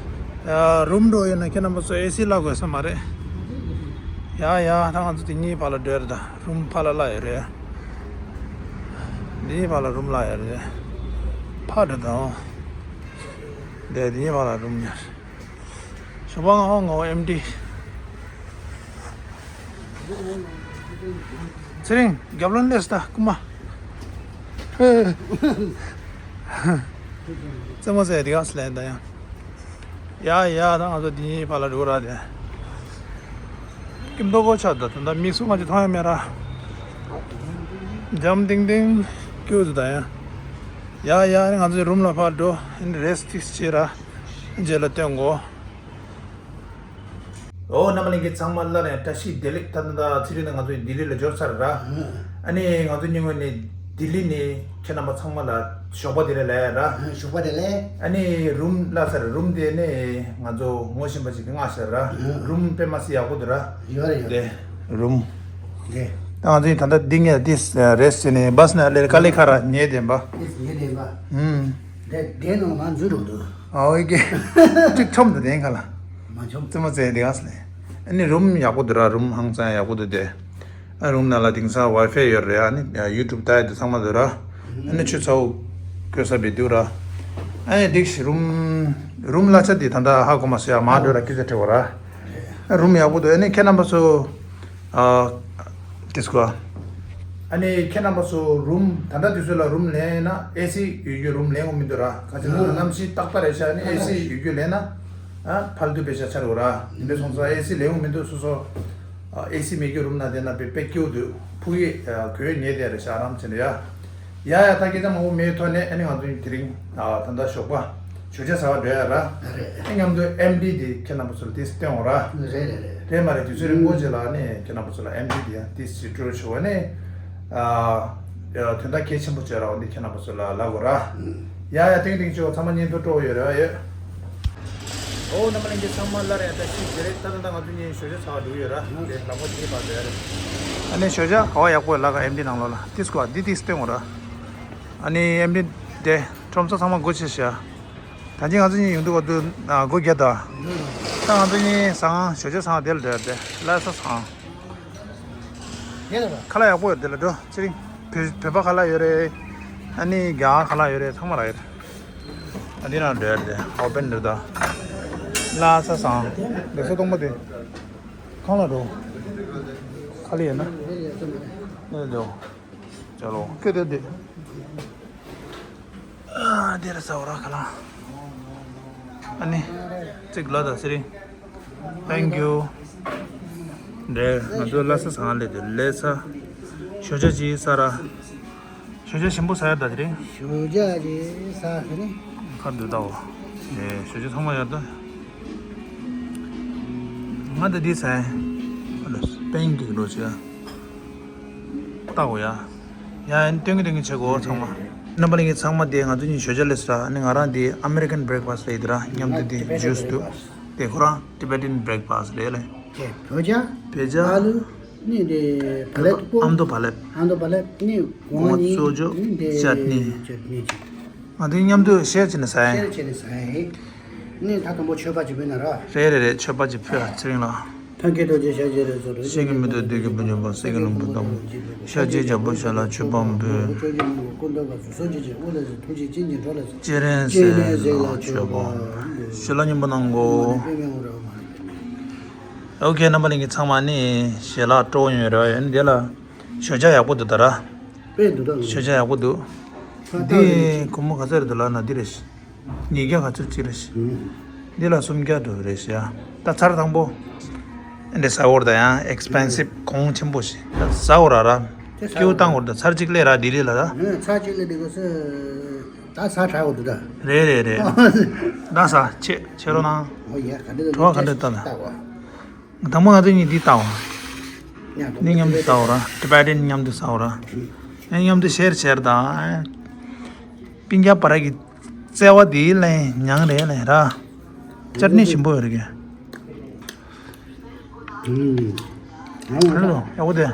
ཡ་རུམ་འགྲོ་ཡོད་ན་ཁྱེད་རྣམ་པ་ཚོ་ཨེ་སི་ལ་དགོས་ས་མ་རེད། ཡ་ཡ་ད་ང་ཚོ་དེ་གཉིས་བར་ལ་འགྲོ་ཡ་རེད་ད། རུམ་ཕར་ལ་ལ་ཡོད་རེད། འདི་ཕར་ལ་རུམ་ལ་ཡོད་རེད། ཕར་འགྲོ་དང་། འདི་འདི་ཕར་ལ་རུམ་ཡོད་རེད། ཞོགས་པ་ང་ཧོ་ང་ཧོ་ཨེམ་ཌི། ཚེ་རིང་རྒྱབ་ལོགས་སླེབས་ད་རྐུན་མ། རྩེད་མོ་རྩེ་དེ་ག་སི་ལེན་ད་ཡང་། ཡ་ཡ་ད་ང་ཚོ་འདི་ཕར་ལ་འགྲོ་ར་དེ། སྐྱིད་མདོག་ཁ་པོ་ཆགས་འདུག་ད་ལྟ་མིག་ཟུར་ང་ཚོ་མཐོང་ཡ་མེད་ར། འཇམ་ཐིང་ཐིང་སྐྱིད་འདུག་ད་ཡང་། ཡ་ཡ་ང་ཚོ་རུམ་ལ་ཕར་འགྲོ། ཨེ་འདྲ་རེ་སི་ཊི་ཅིག་བྱེད་ར། རྗེས་ལ་སྟོན་གོ། ཨོ་རྣམ་པ་ལྷན་རྒྱས་ཚང་མ་སླར་ཡང་བཀྲ་ཤིས་བདེ་ལེགས། ད་ད་ད་ཚེ་རིང་ང་ཚོ་ལྡི་ལི་ལ་འབྱོར་ཚར་ར། ཨ་ནི་ང་ཚོ་སྙིང་དབུས་ནས་ལྡི་ལི་ནས་ཁྱེད་རྣམ་པ་ཚང་མ་ལ་ཞོགས་པ་བདེ་ལེགས་ལབ་ཡ་ར། ཞོགས་པ་བདེ་ལེགས། ཨ་ནི་རུམ་ལ་ས་རུམ་དེ་ནས་ང་ཚོ་ངོ་ཤེས་པ་ཅིག་གིས་མངགས་བཞག་ར། རུམ་དཔེ་མ་སྲིད་ཡག་པོ་འདུག་ར། ཡོད་རེད་ཡོད་རེད། དེ་རུམ། དེ། ད་ང་ཚོ་ཡིན་ད་ལྟ་འདི་ངས་ཏིས་རེ་སི་ཊི་བྱས་ནས་བྷ་སི་ནང་སླེབས། དཀའ་ལས་ཁག་ར་ཉལ་བདེན་པ། ཏིས་ཉལ་བདེན་པ། ཨུམ། དེ་དེ་ནང་ང་འཛུལ་འགྲོ་འདུག་ཨོ་ཨེ་ཀེ། གཅིག་མཆོངས་འདུག་དེ་ཁ་ལ། མ་མཆོངས། རྩེད་མོ་རྩེ་དེ་ག་སི་ལེ། ཨ་ནི་རུམ་ཡག་པོ་འདུག་ར། རུམ་ཧང་སང་ཡག་པོ་འདུག་དེ། ཨ་རུམ་ནང་ལ་དེང་སང་ཝའི་ཕའི་ཡོད་རེད། ཨ་ནི་ཡུ་ཊུབ་ལྟ་ཡ་དེ་ཚང་མ་འདུག་ར། ཨ་ནི་ཆུ་ཚ་པོ་དགོས་ས་མི་འདུག་ར། ཨ་ནི་འགྲིག་ཤག་རུམ། རུམ་གླ་ཆ་དེ་ད་ལྟ་ཧ་གོ་མ་སོང་ཡ། མར་འགྲོ་ར་སྐད་ཆ་དྲི་བ་ར། ཨ་རུམ་ཡག་པོ་འདུག་ཨ་ནི་ཁྱེད་རྣམ་པ་ཚོ། ཨ། དེ་སྐོར། ཨ་ནི་ཁྱེད་རྣམ་པ་ཚོ་རུམ་ད་ལྟ་དུས་ཚོད་ལ་རུམ་ལེན་ན་ཨེ་སི་ཡོད་རྒྱུ་རུམ་ལེན་དགོས་མི་འདུག་ར། ག་ཅི་ལབ་ན་གནམ་གཤིས་ཏག་ཏག་རེད་ཤག་ཨ་ནི་ཨེ་སི་ཡོད་རྒྱུ་ལེན་ན། ཨ་ཕལ་དུ་པེ་ཤ་ཆགས་འགྲོ་ར། དེ་འདྲ་སོང་ཙང་ཨེ་སི་ལེན་དགོས་མི་འདུག་སོ་སོ། ཨ་ཨེ་སི་མེད་རྒྱུ་རུམ་ནང་བསྡད་ན་དཔེ་དཔེ་སྐྱིད་པོ་འདུག་ཕུགས་ཡིད་ཨ་གོས་ཉལ་བསྡད་རེད་ཤག་ཨ་རམ་བྱས་ནས་ཡ། ཡ་ཡ་ད་སྐད་ཆ་མང་པོ་མེད་ཐོག་ནས་ཨ་ནི་ང་ཚོ་དེ་རིང་ཨ་ད་ལྟ་ཞོགས་པ་ཞོགས་ཇ་ཟ་བར་འགྲོ་ཡ་ར། རེད། ཨ་མཉམ་དུ་ཨེམ་ཌི་དེ་ཁྱེད་རྣམ་པ་ཚོ་ལ་དེ་སྟོན་འོང་ར། རེད་རེད་རེད། རེད་མ་རེད། དུས་ཚོད་རིང་པོ་རྗེས་ལ་ཨ་ནི་ཁྱེད་རྣམ་པ་ཚོ་ལ་ཨེམ་ཌི་དེ་ཡང་དེ་སི་ཊི་ཊི་ཡོ་ཞུ་བ་ནི། ཨ་དོན་དག་གལ་ཆེན་པོ་བྱས་ར། འོ་འདི་ཁྱེད་རྣམ་པ་ཚོ་ལ་ལབ་དགོས་ར། ཡ་ཡ་ཏིང་ཏིང་ཆོ་ཚང་མ་བརྙན་ཐུང་སྤྲོ་བོ་ཡོད་རེད་བ་ཡོད། ཨོ་རྣམ་པ་ལྷན་རྒྱས་ཚང་མ་སླར་ཡང་བཀྲ་ཤིས་བདེ་ལེགས། ད་ད་ད་ང་ཚོ་གཉིས་ཞོགས་ཇ་ཟ་བར་འགྲོ་གི་ཡོད་ར། དེ་ལམ་ཁ་དེའི་བར་དུ་ཡ་རེད། ཨ་ནི་ཞོགས་ཇ་ག་བ་ཡག་པོ་ལ་ག་ཨེམ་ཌི་ནང་ལོགས་ལ་དེ་སྐོར་འདི་དེ་སྟོན་དགོས་ར། ཨ་ནི་ཨེམ་ཌི་དེ་ཁྲོམ་ས་ཚང་མ་སྒོ་ཕྱེ་ཤག་ད་ ཡང་ཅིན་ང་ཚོ་གཉིས་ཡོང་དུས་བར་དུ་སྒོ་བརྒྱབ་དང་། ད་ང་ཚོ་གཉིས་ཟ་ཁང་ཞོགས་ཇ་ཟ་ཁང་དེ་ལ་འགྲོ་ཡ་དེ་ལྷ་ས་ཟ་ཁང་། ཁ་ལག་ཡག་པོ་ཡོད་དེ་ལ་འགྲོ། ཚེ་རིང་། བོད་བོད་པ་ཁ་ལག་ཡོད་རེད། ཨ་ནི་རྒྱ་གར་ཁ་ལག་ཡོད་རེད། ཚང་མ་རག་ཡོད་རེད། ཨ་འདི་ན་འགྲོ་ཡ་དེ་ཨོ་པན་རེད་ད། ལྷ་ས་ཟ་ཁང་། ལེགས་སོ་སྟོང་པ་དེ། ཁང་ལ་འགྲོ། ཁ་ལག་ཡོད་ན། ཨེ་འགྲོ། ཅ་ལོ། ཁྱོད་དེ་དེ། ཨ་དེ་ར་ཟ་འོ་ར་ཁ་ལག་ཨ་ནི། གཅིག་ལ་ད་ཚེ་རིང་། Thank you། འདྲེ་ང་ཚོ་ལྷ་ས་ཟ་ཁང་སླེབས་དུས་ལྷ་ས། ཞོགས་ཇ་ཅིག་ཟ་ར། ཞོགས་ཇ་ཞིམ་པོ་ཟ་ཡ་ད་ཚེ་རིང་། ཞོགས་ཇ་ཅིག་ཟ་ཟེར་ནི། ཁ་འདུག་ད་འོ། ཨེ་ཞོགས་ཇ་ཚང་མ་ཡོད་ད། ང་ད་འདི་ཟ་ཡ། ཨ་ལོ་པན་ཀེག་འགྲོ་ཆེ། ལྟ་འོ་ཡ། ཡ་ཡན་སྟོན་གི་སྟོན་གི་ཆེ་གོ་ཚང་མ། རྣམ་པ་ལྷན་རྒྱས་ཚང་མ་དེ་ང་ཚོ་གཉིས་ཞོགས་ཇ་སླེབས་སོང་། ཨ་ནི་ང་རང་དེ་American breakfast་རེད་དེ་ར། མཉམ་དུ་དེ་ཇུས་འདུག་དེ་ཁོ་རང་Tibetan breakfast་རེད་ལེ། བོད་ཇ། བོད་ཇ། ཨ་ལུ། ནི་དེ་བ་ལེབ་ཏུ་པོ། ཨམ་དོ་བ་ལེབ། ཨམ་དོ་བ་ལེབ། ནི་གོང་ནི་གཙོ་བཅོས་ནི་དེ་ཅད་ནི། ཅད་ནི་ཅིག་ང་ཚོ་མཉམ་དུ་ཤེར་བྱས་ནས་ཟ་ཡ་ཡིན། ཤེར་བྱས་ནས་ཟ་ཡ་ཡིན། ནི་ད་དང་པོ་མཆོད་པ་ཅིག་ཕུལ་ན་ར། རེད་རེད་རེད། མཆོད་པ་ཅིག་ཕུལ་ཨ་ཚེ་རིང་ལགས། ཐབས་མཁས་རྡོ་རྗེ་ཤཱཀྱའི་རིགས་སུ་འགྲོ། གཤེན་གྱི་མེ་ཏོག་བདུད་ཀྱི་བུ་འཇོམས་པ། གསེར་གྱི་ལྷུན་པོ་དང་པོ། ཤཱཀྱའི་རྒྱལ་པོ་ཞལ་ལ་མཆོད་པ་འབུལ། སྤྱན་རས་གཟིགས་ལ་མཆོད་པ་འབུལ། སྤྱན་རས་གཟིགས་ལ་མཆོད་པ་འབུལ། ཞལ་ལག་སྙིང་པོ་གནང་གོ། ཨོ་ཁེ་རྣམ་པ་ལྷན་རྒྱས་ཚང་མ་ནི་ཞལ་ལག་སྤྲོ་ཡོང་རེ་བ་ཡོད། འདི་ལ་ཞོགས་ཇ་ཡག་པོ་འདུག་ད་ར། དཔེ་འདུག་ད། ཞོགས་ཇ་ཡག་པོ་འདུག་ད་འདི་ལྟ་སྒོར་མོ་ག་ཚོད་རེད་འདུག་ལབ་ན་འདི་རེད། ཉིས་བརྒྱ་ག་ཚོད་ཅིག་རེད། ཨུམ། འདི་ལ་སུམ་བརྒྱ་འགྲོ་རེད་ཤག་ད་ཚར་དང་པོ། འདི་ཟ་འོར་ད་ཡང་expensive་གོང་ཆེན་པོ་ཞིག་ད་ཟ་འོ་ར་ར། དེ་ཟ་ཀེའུ་བཏང་འོ་འོར་ད་ཚར་གཅིག་སླེབས་ར་ལྡི་ལི་ལ་ད། ཨུམ། ཚར་གཅིག་སླེབས་འདི་གོ་སོ། ད་ཟ་དྲག་འོ་འདུག་ད། རེད་རེད་རེད། ད་ཟ་ཆེ་ཆེ་རོ་ན། ཨོ་ཡ་ག་འདྲ་འདུག་བྲོ་བ་ག་འདྲ་ལྟ་ད། ལྟ་བ། དང་པོ་ང་ཚོ་གཉིས་འདི་ལྟ་འོ། ཉ་དང་འདི་མཉམ་དུ་ཟ་འོ་ར། Tibetan་མཉམ་དུ་ཟ་འོ་ར། ཨེ་མཉམ་དུ་ཤེར་ཤེར་དང་། སྤུན་ཀྱག་བར་གྱི་བརྩེ་བ་འདི་ལས་མྱང་རེད་ལས་ར། ཅར་ནི་ཞིམ་པོ་ཡོད་རེད། ཨུམ། ཨ་ལོ་ཡག་པོ་དེ།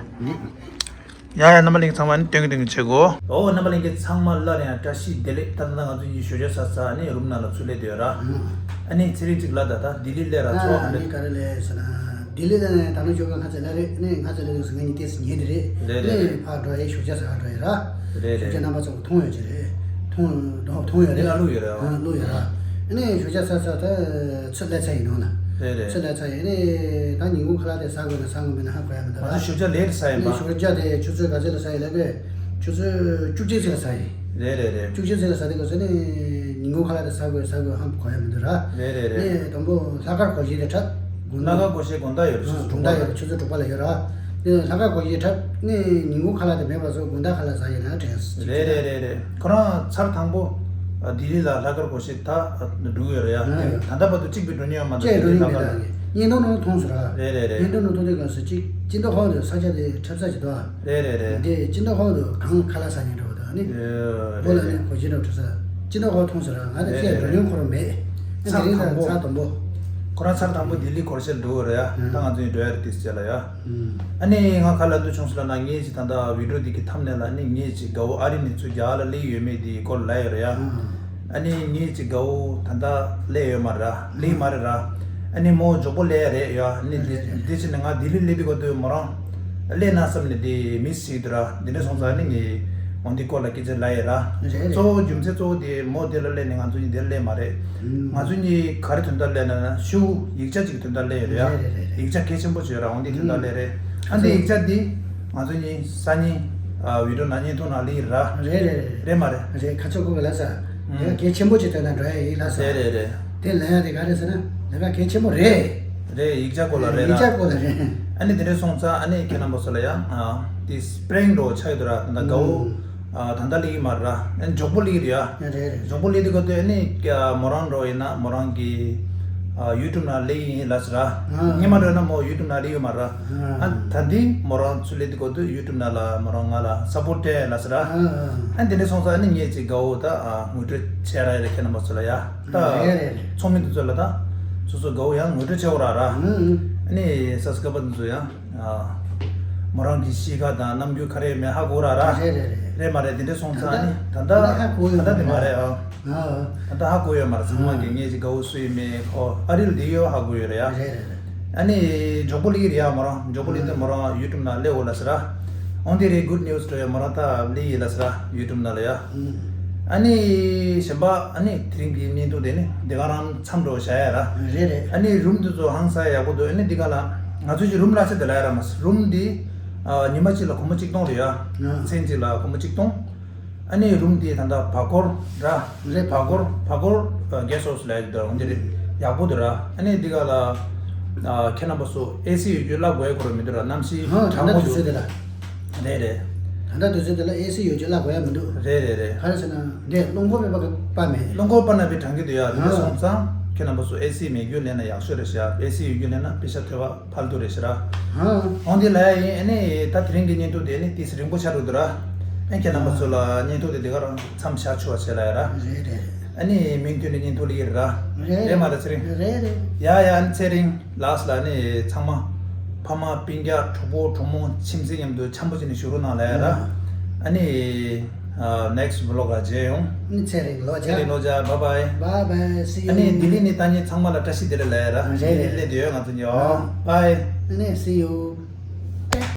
ཡ་ཡ་རྣམ་པ་ལྷན་རྒྱས་ཚང་མ་ནི་སྟོན་གི་སྟོན་གི་བྱེད་གོ། ཨོ་རྣམ་པ་ལྷན་རྒྱས་ཚང་མ་སླར་ཡང་བཀྲ་ཤིས་བདེ་ལེགས། ད་ལྟ་ང་ཚོ་གཉིས་ཞོགས་ཇ་ཟ་ས་ནི་རུམ་ནང་ལ་ཚུར་སླེབས་བསྡད་ཡོད་ར། ཨ་ནི་ཚེ་རིང་གཅིག་ལ་ད་ལྟ་ལྡི་ལི་སླེབས་ར། ཚོར་བ་ག་འདྲ། ཨ་ནི་ག་རེ་ལབ་ཟེར་ན། ལྡི་ལི་ལ་ནས་ད་ནང་ཞོགས་ཀ་ང་ཚོ་སླེབས་རེད། ནས་ང་ཚོ་སླེབས་རེད་ཟེར་ང་གཉིས་ཏོག་ཙམ་ཉལ་བསྡད་རེད། རེད་རེད་ནས་རེད། ཕར་འགྲོ་ཡས་ཞོགས་ཇ་ཟ་ག་འགྲོ་ཡས་ར། རེད་རེད། ཞོགས་ཇ་རྣམ་པ་ཚོ་མཐོང་ཡོད་ཀྱི་རེད། མཐོང་མཐོང་ཡོད་རེད། ལ་བླུགས་ཡོད་རེད། ཨ་བླུགས་ཡོད་ར། ནས་ཞོགས་ཇ་ཟ་ས་ད་ཚུར་སླེབས་ཚར་ཡིན་ནོ་ན། རེད་རེད། ཚུར་སླེབས་ཚར་ཡིན་ནས་ད་ཉིན་གུང་ཁ་ལག་དེ་ཟ་དགོས་ན་ཟ་དགོས་མེད་ན་ཧ་གོ་ཡ་མི་འདུག་ར། ང་ཚོ་ཞོགས་ཇ་ལེ་ཊི་ཟ་ཡིན་པ། ནས་ཞོགས་ཇ་དེ་ཆུ་ཚོད་ག་ཚོད་ལ་ཟ་ཡིན་ལབ་དུས། ཆུ་ཚོད་བཅུ་གཅིག་ཙམ་ལ་ཟ་ཡིན། རེད་རེད་རེད། བཅུ་གཅིག་ཙམ་ལ་ཟ་དུས་ག་ཚོད་ནས་ཉིན་གུང་ཁ་ལག་དེ་ཟ་དགོས་ཟ་དགོས་ཧམ་གོ་ཡ་མི་འདུག་ར། རེད་རེད་རེད། ནས་དང་པོ་ལྷག་དཀར་སྒོར་གཞས་དེ་འཁྲབ། དགོང་དག་ལྷག་དཀར་སྒོར་གཞས་དགོང་དག་ཡོད་རེད། ཆུ་ཚོད་དྲུག་པ་ལ། དགོང་དག་ཡོད་རེད། ཆུ་ཚོད་དྲུག་པ་ལ་ཡོད་ར། དེ་ལྷག་དཀར་སྒོར་གཞས་འཁྲབ་ནས་ཉིན་གུང་ཁ་ལག་དེ་མེད་པ་བཟོ། དགོང་དག་ཁ་ལག་ཟ་ཡིན་ན་དྲན་སོང་། རེད་རེད་རེད་རེད། ཁོ་རང་ཚར་དང་པོ་ལྡི་ལི་ལ་ལྷག་དཀར་སྒོར་གཞས་ད་འགྲོ་གི་ཡོད་རེད་ཡ། ཨ་ད་ལྟ་བར་དུ་གཅིག་པུ་འགྲོ་མྱོང་ཡོད་མ་རེད། ཅེས་འགྲོ་མྱོང་མེད་ད། བརྙན་ཐུང་ནང་མཐོང་སོང་ར། རེད་རེད་རེད། བརྙན་ཐུང་ནང་མཐོང་དུས་ག་ས་གཅིག་སྤྱི་ཟླ་ཁོག་ཏུ་ས་ཆ་དེ་འཁྲབ་ས་ཅིག་འདུག་ཨ། རེད་རེད་རེད། འདི་སྤྱི་ཟླ་ཁོག་ཏུ་གང་ཁ་ལག་ཟ་མཁན་འདྲ་བོ་དང་ནི། ཨོ་ལ་ནི་གོ་ཆེན་འདྲ་བོ་འཁྲབ་ས་སྤྱི་ཟླ་ཁོག་མཐོང་ཟེར་ར། ང་དེ་ཚེ་འགྲོ་མྱོང་ཁོ་རང་མེད། ཨ་དེ་རིང་ད་ཚར་དང་པོ། ཁོ་རང་ཚར་དང་པོ་ལྡི་ལི་སྒོར་གཞས་འགྲོ་གི་རེད་ཡ། ད་ང་ཚོ་ཡི་འགྲོ་ཡ་རེད་དེ་ཟེར་ལ་ཡ། ཨ་ནི་ང་ཁ་ལག་འདུ་བྱུང་ཟེར་ལ་ན་ངས་ཅིག་ད་ལྟ་བི་ཌིའོ་འདི་གི་ཐམ་ནེལ་ལ་ནི་ངས་ཅིག་དགའ་བོ་ཨ་རི་ནས་ཚུར་རྒྱ་གར་ལ་སླེབས་ཡོད་མེད་དེའི་སྐོར་ལ་ཡོད་རེད་ཡ། ཨ་ནི་ངས་ཅིག་དགའ་བོ་ད་ལྟ་སླེབས་ཡོད་མ་རེད་ར། སླེབས་མ་རེད་ར། ཨ་ནི་མོ་མགྱོགས་པོ་སླེབས་ཡ་རེད་ཡ། ཨ་ནི་འདི་འདི་ཕྱིན་ནས་ང་ལྡི་ལི་སླེབས་དུས་ག་དུས་མོ་རང་སླེབས་ན་བསམ་ནས་དེ་མི་སྲིད་དུ་ར། འདི་འདྲ་སོང་ཙང་ཨ་ནི་ངས་འོ་འདི་སྐོར་ལ་སྐད་ཆ་ལབ་ཡ་ར། རེད་རེད། གཙོ་བོ་རྒྱུ་མཚན་གཙོ་བོ་དེ་མོ་དེ་ལ་སླེབས་ནས་ང་ཚོ་གཉིས་དེར་སླེབས་མ་རེད། ང་ཚོ་གཉིས་ག་རེ་དོན་དག་སླེབས་ན་ན་ཤུ་ཡིག་ཆ་ཅིག་དོན་དག་སླེབས་ཡོད་རེད་ཡ། རེད་རེད་རེད། ཡིག་ཆ་གལ་ཆེན་པོ་ཅིག་ཡོད་ར། འོ་འདི་དོན་དག་སླེབས་རེད། ཨ་འདི་ཡིག་ཆ་འདི་ང་ཚོ་གཉིས་སང་ཉིན་ཨ་བི་ཌིའོ་ནང་བརྙན་ཐུང་ནང་སླེབས་ཡིན་ར། རེད་རེད་རེད། རེད་མ་རེད། རེད་ཁ་ཆོ་ཁུ་ག་ལ་ས། ལས་ཀ་གལ་ཆེན་པོ་ཅིག་དོན་དག་འགྲོ་ཡ་ཡིན་ལ་ས། རེད་རེད་རེད། དེ་ལབ་ཡ་དེ་ག་རེད་ཟེར་ན་ལས་ཀ་གལ་ཆེན་པོ་རེད། རེད། ཡིག་ཆ་སྐོར་ལ་རེད་ལ། ཡིག་ཆ་སྐོར་ལ་རེད། ཨ་ནི་དེ་འདྲ་སོང་ཙང་ཨ་ནི་ཁྱེད་རྣམ་པ་ཚོ་ལ་ཡང་ཨ་དེ་སི་པི་རིང་འགྲོ་ཆགས་ཡོད་ར། ད་དགའ་བོ་ཨ་ད་ལྟ་སླེབས་ཀྱི་མ་རེད་ར། ཨ་ནི་མགྱོགས་པོ་སླེབས་ཀྱི་རེད་ཡ། རེད་རེད། མགྱོགས་པོ་སླེབས་དུས་ག་དུས་ཨ་ནི་མོ་རང་འགྲོ་ཡིན་ན་མོ་རང་གི་ཨ་ཡུ་ཊུབ་ནང་སླེབས་ཡིན་ལ་ཟེར་ར། སྔོན་མ་འགྲོ་ཡིན་ན་མོ་ཡུ་ཊུབ་ནང་སླེབས་ཡོད་མ་རེད་ར། ཨ་ད་འདི་མོ་རང་ཚུར་སླེབས་དུས་ག་དུས་ཡུ་ཊུབ་ནང་ལ་མོ་རང་ང་ལ་སབ་པོར་ཊི་སྤྲད་ལ་ཟེར་ར། ཨ་ནི་དེ་འདྲ་སོང་ཙང་ཨ་ནི་ངས་ཅིག་དགའ་བོ་ད་ཨ་ངོ་སྤྲོད་བྱས་ར་ཡ་རེད་ཁྱེད་རྣམ་པ་ཚོ་ལ་ཡ། ད་རེད་རེད་རེད། ཚོགས་མི་འདི་ཚོ་ལ་ད་སོ་སོ་དགའ་བོ་ཡང་ངོ་སྤྲོད་བྱེད་འོ་ར་ར། ཨ་ནི་སབ་སི་ཀ་རའི་བར་འདི་ཚོ་ཡང་ཨ་མོ་རང་གི་གཤིས་ཀ་དང་རྣམ་འགྱུར་ག་རེ་ཡོད་མེད་ཧ་གོ་ར་ར། རེད་རེད་རེད། རེད་མ་རེད། དེ་འདྲ་སོང་ཙང་ནི་ད་ལྟ་ད་ལྟ་ཧ་གོ་ཡོད་ད་ལྟ་དེ་མ་རེད་ཨ། ད་ལྟ་ཧ་གོ་ཡོད་མ་རེད། ཚང་མ་གི་ངས་ཅིག་དགའ་བོ་སུ་ཡིན་མིན་ཁོ་ཨ་རིལ་དེ་ཡོད་ཧ་གོ་ཡོད་རེད་ཡ། རེད་རེད་རེད། ཨ་ནི་མགྱོགས་པོ་ལི་རེད་ཡ་མོ་རང་མགྱོགས་པོ་ལི་དེ་མོ་རང་ཡུ་ཊུབ་ནང་སླེབས་འོ་ལ་ཟེར་ཨ། འོང་དེ་རེད། གུད་ནིའུ་སི་འགྲོ་ཡ་མོ་རང་ད་ལི་ཡི་ལ་ཟེར་ཨ་ཡུ་ཊུབ་ནང་ལ་ཡ། ཨ་ནི་གཞན་པ་ཨ་ནི་དེ་རིང་གི་བརྙན་ཐུང་དེ་ནི་འདི་ག་རང་མཚམས་འགྲོ་བྱ་ཡ་ར། རེད་རེད། ཨ་ནི་རུམ་དེ་ཚོ་ཧང་སང་ཡག་པོ་འདུག་ཨ་ནི་འདི་ག་ལ་ང་ཚོ་ཅིག་རུམ་ལ་ཆ་དེ་ལ་ཡ་ར་མ་ཟེར་རུམ་འདི་ཉི་མ་གཅིག་ལ་སྒོར་མོ་གཅིག་སྟོང་རེད་ཡ། མཚན་གཅིག་ལ་སྒོར་མོ་གཅིག་སྟོང་། ཨ་ནི་རུམ་དེ་ད་ལྟ་བར་སྐོར་ར། རེད། བར་སྐོར་བར་སྐོར་གེ་སི་ཧའུ་སི་ལ་ཡ་གི་འདུག་འོན་ཏེ་རེད་ཡག་པོ་འདུག་ར། ཨ་ནི་འདི་ག་ལ་ཁྱེད་རྣམ་པ་ཚོ་ཨེ་སི་ཡོད་རྒྱུ་ལབ་དགོས་ཡ་ཁོ་ར་མི་འདུག་ར། གནམ་གཤིས་ཧ་ད་གྲང་ལྟ་མོ་དུས་ཚོད་འདུག་དེ་ལ། རེད་རེད། ད་ལྟ་དུས་ཚོད་འདི་ལ་ཨེ་སི་ཡོད་རྒྱུ་ལ་དགོས་ཡ་མི་འདུག་རེད་རེད་རེད། ག་རེ་ཟེར་ན་འདི་རླངས་འཁོར་མེད་པ་གི་པ་མེད། རླངས་འཁོར་པ་ན་པའི་གྲང་གི་འདུག་ཡ། དེ་འདྲ་ཨ། སོང་ཙང་ཁྱེད་རྣམ་པ་ཚོ་ཨེ་སི་མེད་རྒྱུ་ལེན་ན་ཡག་ཤོས་རེད་ཤག་ཨེ་སི་ཡོད་རྒྱུ་ལེན་ན་པེ་ཤ་ཐོལ་པ་ཕལ་དུ་རེད་ཤག་ར། ཨ། འོང་དེ་ལ་ཡ་ཡིན། ཨ་ནི་ད་དེ་རིང་གི་བརྙན་ཐུང་དེ་ནི་ཏིས་རིང་པོ་ཆགས་འགྲོ་འདུག་ར། ཨ་ཁྱེད་རྣམ་པ་ཚོ་ལ་བརྙན་ཐུང་དེ་འདི་ག་རང་མཚམས་བཞག་ཆོག་པ་བྱས་ལ་ཡ་ར། རེད་རེད། ཨ་ནི་མིང་ཐོན་ནས་བརྙན་ཐུང་ལ་ཡིན་ར། རེད། རེད་མ་རེད་ཚེ་རིང་། རེད་རེད། ཡ་ཡ་ཨ་ནི་ཚེ་རིང་། ལཱསི་ལ་ནི་ཚང་མ་ཕ་མ་སྤུན་ཀྱག་གྲོགས་པོ་གྲོགས་མོ་ཁྱིམ་མཚེས་མཉམ་དུ་འཆམ་པོ་བྱས་ནས་བཞུགས་རོགས་གནང་ལབ་ཡ་ར། ཨ་ནི་ནེག་སི་ཊི་བི་ལོག་ལ་མཇལ་ཡོང་། ཨ་ནི་ཚེ་རིང་ལོ་ཚེ་རིང་ལོ་ཇ་བྷའི་བྷའི། Bye bye see you། ཨ་ནི་ལྡི་ལི་ནས་ལྟ་མཁན་ཚང་མ་ལ་བཀྲ་ཤིས་བདེ་ལེགས་ལབ་ཡ་ར། རེད་རེད། ལྡི་ལི་སླེབས་བསྡད་ཡོད་ང་ཚོ་གཉིས་ཨ། Bye། ཨ་ནི་see you།